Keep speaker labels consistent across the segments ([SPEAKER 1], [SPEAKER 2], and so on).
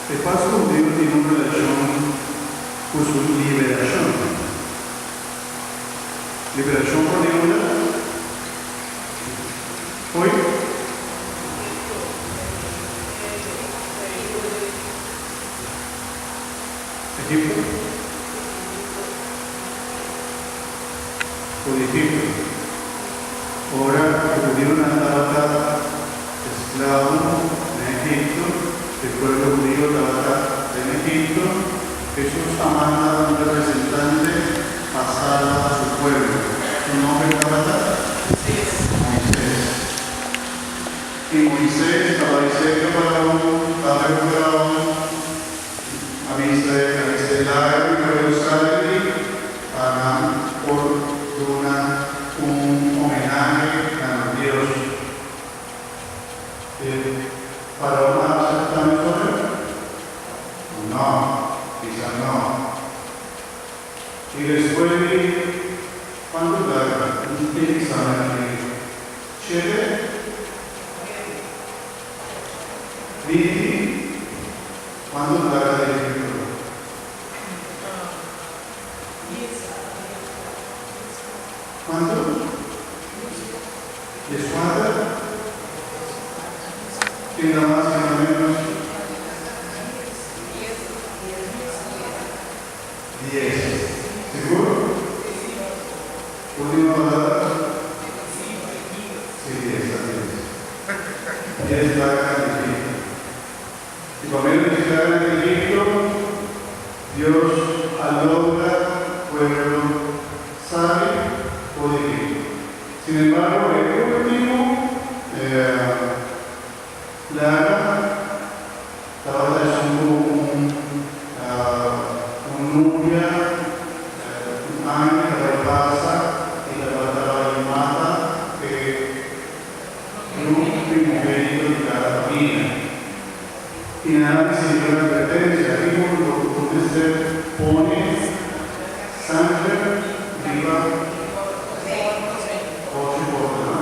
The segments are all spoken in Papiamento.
[SPEAKER 1] E Pasku hudiu tin un relashon ku su liberashon. Liberashon for di unda? Fo'i? Egipto? For di Egipto. Ora e hudiunan tabata esklabu na Egipto, e pueblo hudiu tabata den Egipto, Hesus a manda un representante pa salba su pueblo. Su nomber tabata? Moises. I Moises a bai serka Faraon, papia ku Faraon, a bisa e, a bisa e laga mi pueblo sali di pa nan por duna un homenahe na nan Dios. E Faraon a aseptá mesora? No, bisa no. I despues di kuantu plaga? Un tin examen aki. Shete? 20? Kuantu plaga di Egipto? Kuantu? 14? Tin ta mas, tin ta ménos? 10. Sigur? Última palabra? Sí, 10, ta 10. 10 plaga di Egipto. I pa medio di plaga di Egipto, Dios a logra pueblo sali for di Egipto. Sin embargo, e último plaga tabata esun ku un nubia, un angel ta bai pasa i tabata bai mata e yu primogénito di kada famia. I nan a risibi un atvertensia, Riba lo bo mester pone sanger riba ocho porta, no?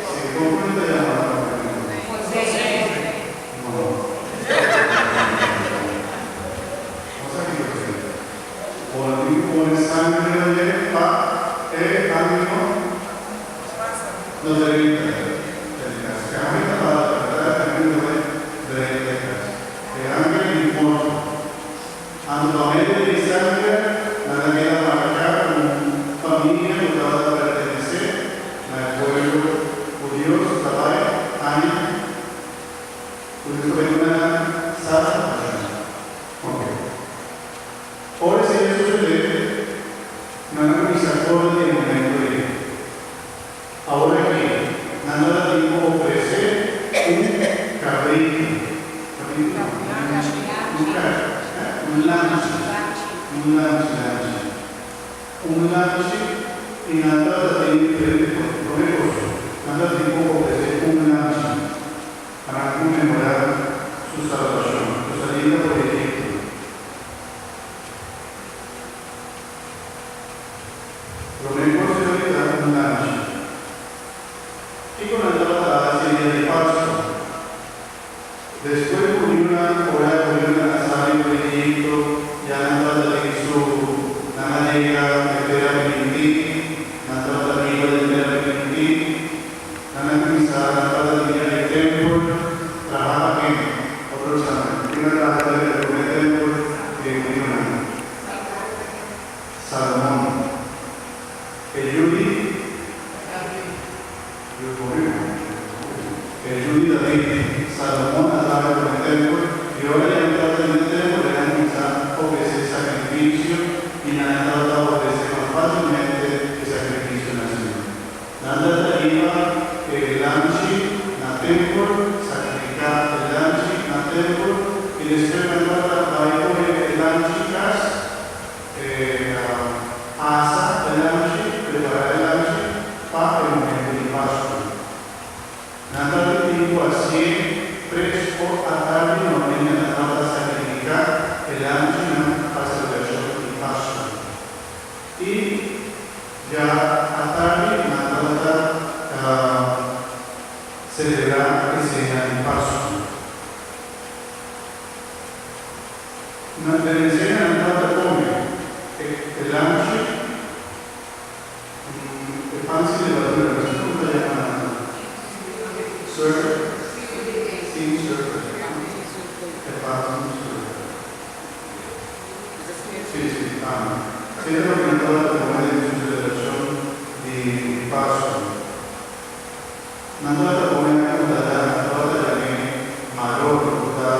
[SPEAKER 1] Si, kon ku nan ta yama na papiamento? No. No sa kiko ta esei. Ora tin ku pone sanger riba dje pa e angel no No drenta den kas. E angel ta para ta verdad, e angel no bai drenta e kas. E angel di morto. Anto pa medio di e sanger nan a keda marká komo un famia ku tabata pertenesé na e pueblo ku Dios ta bai haña, ku Dios ta bai duna nan salbashon. Oke. Ora esei a sosodé, nan a kuminsá kòrda di e momento ei. Awor aki, nan tabata tin ku ofresé un kabritu, kabritu no, un un lamchi, un lamchi, lamchi, un lamchi, i nan tabata tin diferente kos. Promé kos, nan tabata tin ku ofresé un lamchi pa nan konmemorá su salbashon, su salida for di Egipto. Promé kos ku ta un lanchi. Kiko nan tabata hasi e dia di Pasku? Despues ku yunan ora ku yunan a sali for di Egipto, ya nan tabata den su nan a yega e tera primintí, nan tabata biba den tera primintí, nan a kuminsá, nan tabata bira e tèmpel traha pa ken? Otro examen. Ken a traha e promé tèmpel di e hudiunan? Salomon, e yu di E yu di David. Salomon a traha e promé tèmpel, i ora el a entra den e tèmpel el a kuminsá ofresé sakrifisio, i nan a tabata ofresé mas fásilmente e sakrifisio na Señor. Nan tabata hiba e lamchi na tèmpel, sakrifiká e lamchi na tèmpel, i despues nan tabata bai kohe e lamchi kas. E asa e lamchi, prepará e lamchi pa e momento di Pasku. Nan ta tin ku hasié tres or atardi normalmente nan tabata sakrifiká e lamchinan pa selebrashon di Pasku. I dja atardi nan tabata. selebrá e sena di Pasku. Na den e sena nan tabata kome e lamchi, e pan sin levadura, no sé komo ta yama nan. Suiker? Sin suiker. E pan sin suiker. Sí, sí, tambe. Esei ta loke nan tabata kome den su selebrashon di Pasku. Nan tabata kome nan ku ta da, nan tabata yam'é maror, ku ta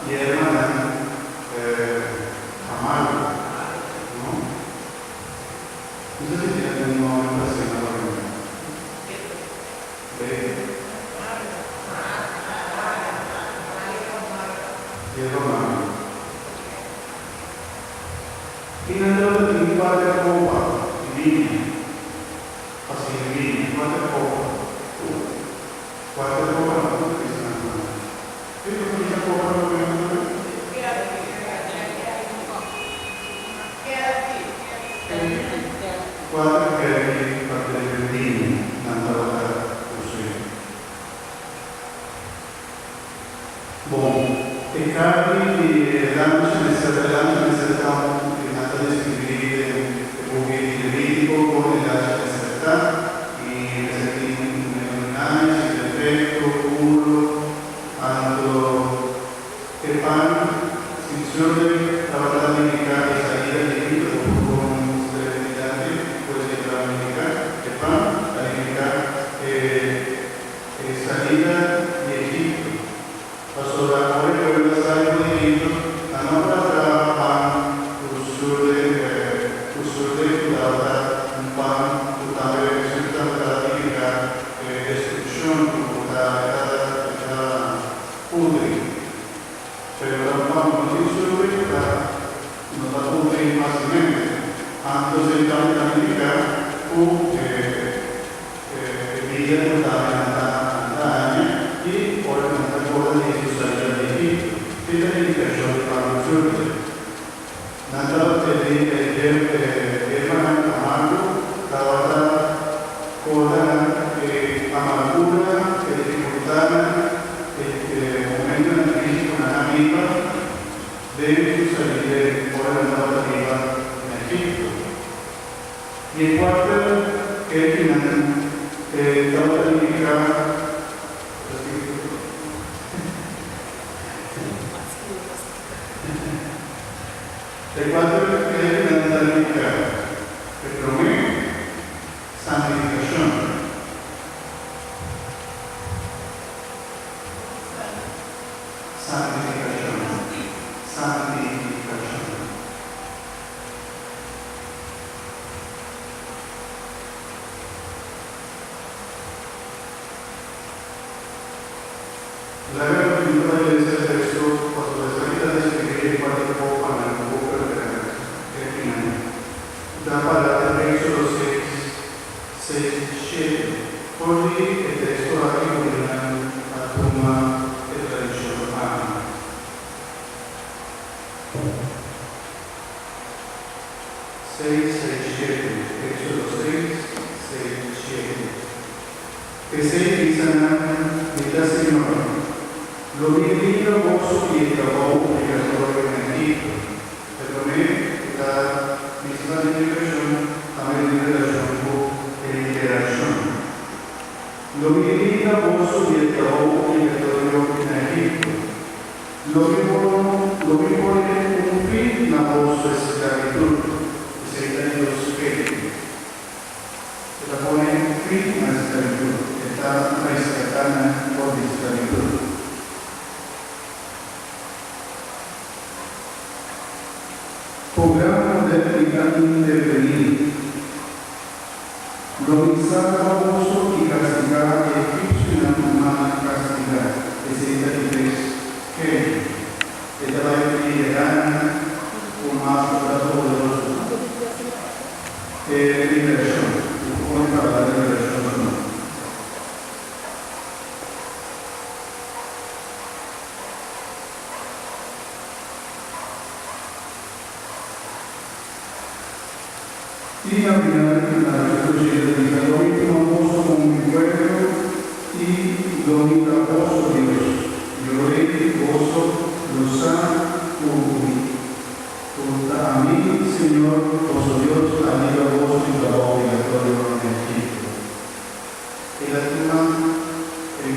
[SPEAKER 1] yerbanan amargo, no? No sa si tin algun nòmber pa esei na Papiamentu. Bebe. Yerba amargo. I nan tabata tin kuater kopa di biña. Pa sirbi kuater kopa. Kuater kopa no ta bisa nan mano. Kiko ta bisa kopa na momento tambe? Kuater kerki pa bebe biña nan tabata us'é. Bon, e karni di e lamchi mester e lamchi mester ta un di nan ta deskribí den e buki di Levítico kon e lamchi mester ta i mester tin un aña sin defekto, puro, anto e pan sin zuurdeeg tabata nifiká e salida di Egipto, bo por pone un strep dilanti pues e ta nifiká e pan ta nifiká e E salida di Egipto. Pasobra ora e pueblo a sali for di Egipto, nan no por a traha pan ku surde, ku surde ku tabata un pan ku tambe surde tambe tabata nifiká destrukshon, ku ta e ta e ta pudri. Pero ta un pan ku no tin surde ku ta no ta pudri fásilmente. Anto esei tambe ta nifiká ku e. E bida ku tambe nan ta nan ta haña i ora ku nan ta korda di Hesus salida di Egipto. Ki ta nifikashon di pan ku zurde? Nan tabata di e yerbanan amargo tabata korda nan e amargura, e difikultatnan, e momentunan tristu ku nan a biba den su salida ora nan tabata biba na Egipto. I e kuarter kerkinan e tabata nifiká E kuater kerkinan ta nifiká e promé, santifikashon. Santifikashon. Santifikashon. Laga nos bin ta lesa e teksto pasobra esaki ta deskribí e kuater kopanan ku bo kerkinan. Ta para den Éksodo seis, seis, shete. For di e teksto aki hudiunan a tuma e tradishon aki. Seis, seis, shete, Éxodo seis, seis, shete. P'esei bisa nan, Mi ta Señor. Lo mi libra boso di e trabou obligatorio na Egipto. E promé ku ta bisa di liberashon tambe tin relashon ku e liberashon. Lo mi libra boso di e trabou obligatorio na Egipto. Lo mi por lo mi pone un fin na boso esclavitud, esei ta Dios fe. E ta pone un fin na esclavitud, e ta rescatá nan for di esclavitud. Ku gran poder mi ta intervení. Lo mi salba boso i kastigá e egipsionan ku mi a kastigá. Esei ta di tres ken. E ta bai liderá nan ku mas braso poderoso. E liberashon. Bo por pone palabra liberashon su no. I na final na versíkulo shete ta bisa, Lo mi tuma boso komo mi pueblo i. ta boso Dios. E ora ei boso lo sa ku mi, ku ta ami, señor, boso Dios, a libra boso di trabou obligatorio na Egipto. El a tuma e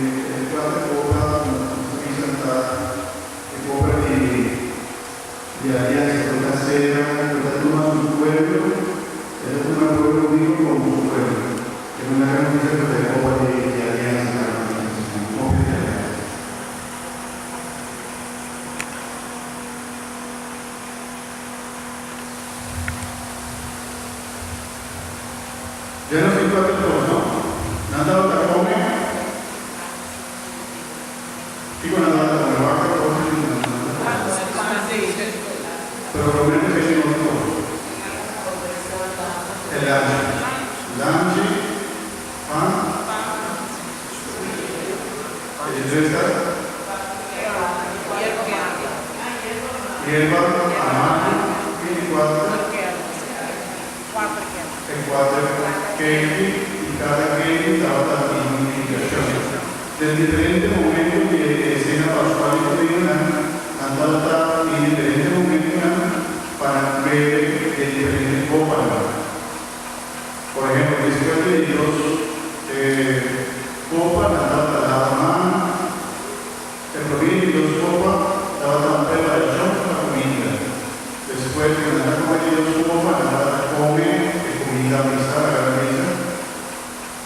[SPEAKER 1] kuater kopa ku nos a bisa ta e kopa di aliansa ku ta sera, ku ta tuma su pueblo, e ta tuma e pueblo hudiu komo su pueblo. E manera nos bisa ku ta e kopa di aliansa na nos, kopa di aliansa. Ya nos tin kuater kos, no? Nan tabata kome. Kiko nan tabata kome? Wak e kos di nan tabata kome. Pero promé ku esei tin otro kos. E lamchi. Lamchi, pan. E di tres ta? Yerba amargo. I di kuater? E kuater keiki i kada keiki tabata tin un indikashon. Den diferente momentu di e esena paskual di hudiunan, nan tabata tin diferente momentunan pa nan bebe e diferente kopanan. Por ehempel, despues di e dos kopa nan tabata laba man. E promé di dos kopa tabata un preparashon pa kuminda. Despues ku nan a kome di dos kopa, nan tabata kome e kuminda misa, la gran misa.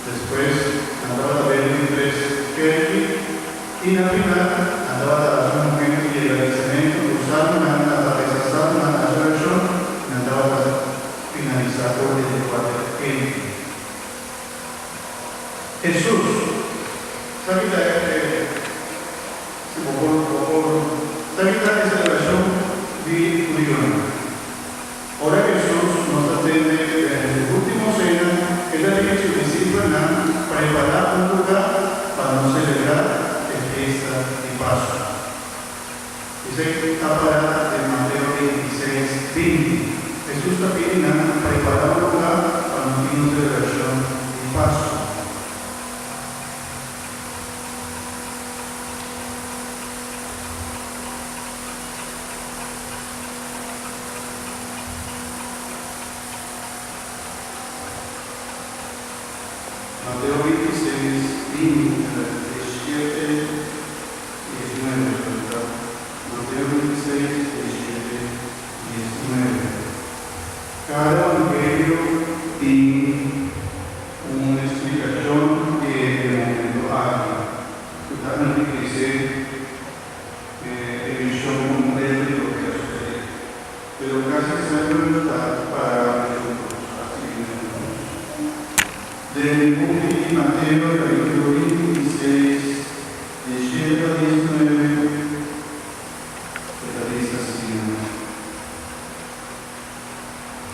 [SPEAKER 1] Despues nan tabata bebe di tres kerki i na final nan tabata hasi un momentu di agradesimentu ku salmonan tabata resa salmonan, hasi orashon i nan tabata finalisá ku e di kuater kerki. Hesus, sa kita e si bo por bo por sa kita e selebrashon di hudionan. Ora Hesus nos ta tende den su ultimo sena, e ta pidi su disipelnan prepará un lugá pa nos selebrá e fiesta di Pasku. Esei ta pará den Mateo 26, 20. Hesus ta pidi nan prepará un lugá pa nos tin un selebrashon di Pasku. Mateo 26, 20, 37. 19, verdad? Mateo 26, 17, 19. Kada evangelio tin un splikashon di e momento aki, ku ta enrikesé e vishon kompleto di loke a susedé. Pero kasi semper ta para mesun kos, a sigui mesun kos. Den e buki di Mateo kapítulo 26, Di shete pa 19 e ta bisa asina,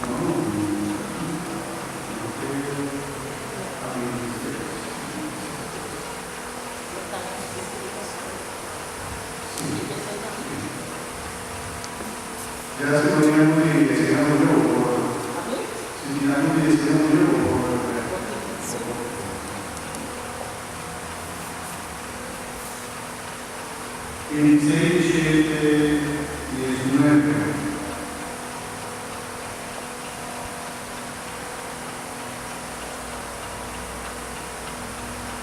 [SPEAKER 1] No, Mateo a 26. Sí, sí. Ya si bo tin algun di esena mucho bo por. Si tin algun di esena mucho bo por. 26 di shete.